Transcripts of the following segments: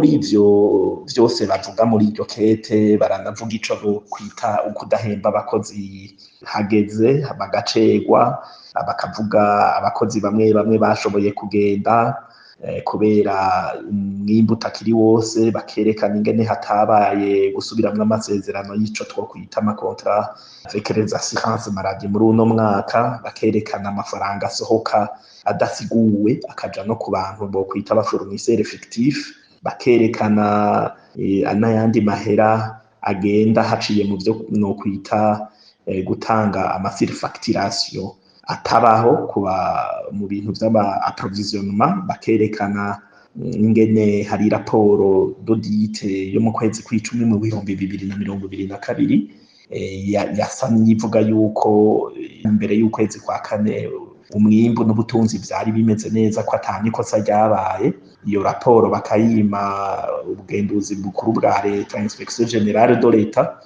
Muri ivyo vyose bavuga muri iryo kete, baranavuga ico kwita ukudahemba abakozi hageze bagacerwa, bakavuga abakozi bamwe bamwe bashoboye kugenda kubera umwimbu utakiri wose, bakerekana ingene hatabaye gusubiramwo amasezerano y'ico twokwita ama contrats avec les assurances maladie muri uno mwaka, bakerekana amafaranga asohoka adasiguwe akaja no ku bantu bokwita aba fournisseurs fictifs, bakerekana n'ayandi mahera agenda haciye mu vyo nokwita gutanga ama surfacturation atabaho kuba mu bintu vy'ama approvisionnement, bakerekana ingene hari raporo d'audit yo mu kwezi kw'icumi mu 2022 yasa n'ivuga yuko imbere y'ukwezi kwa kane umwimbu n'ubutunzi vyari bimeze neza, ko ata nikosa ryabaye. Iyo raporo bakayima ubugenduzi bukuru bwa leta, Inspection générale de l'État.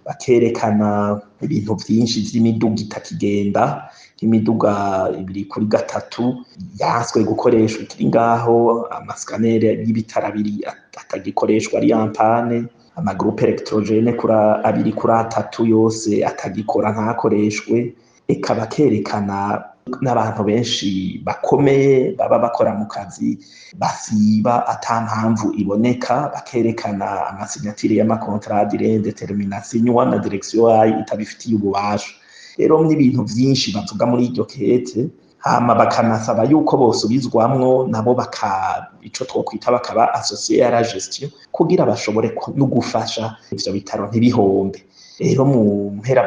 Bakerekana ibintu vyinshi vy'imiduga itakigenda, nk'imiduga ibiri kuri gatatu yanswe gukoreshwa ikiri ngaho, ama scanners y'ibitaro abiri atagikoreshwa ari en panne, ama groupes électrogènes kuri abiri kuri atatu yose atagikora ntakoreshwe. Eka bakerekana n'abantu benshi bakomeye baba bakora mu kazi basiba ata mpamvu iboneka, bakerekana ama signatures y'ama contrats à durée indéterminée asinywa na direction yayo itabifitiye ububasha. Rero n'ibintu vyinshi bavuga muri iryo kete, hama bakanasaba yuko bosubizwamwo nabo baka ico twokwita bakaba associés à la gestion kugira bashobore no gufasha ivyo bitaro ntibihombe. Rero mu mpera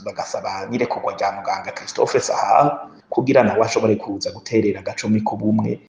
bagasaba n'irekurwa rya muganga Christophe Sahabo kugira nawe ashobore kuza guterera agacumi k'ubumwe.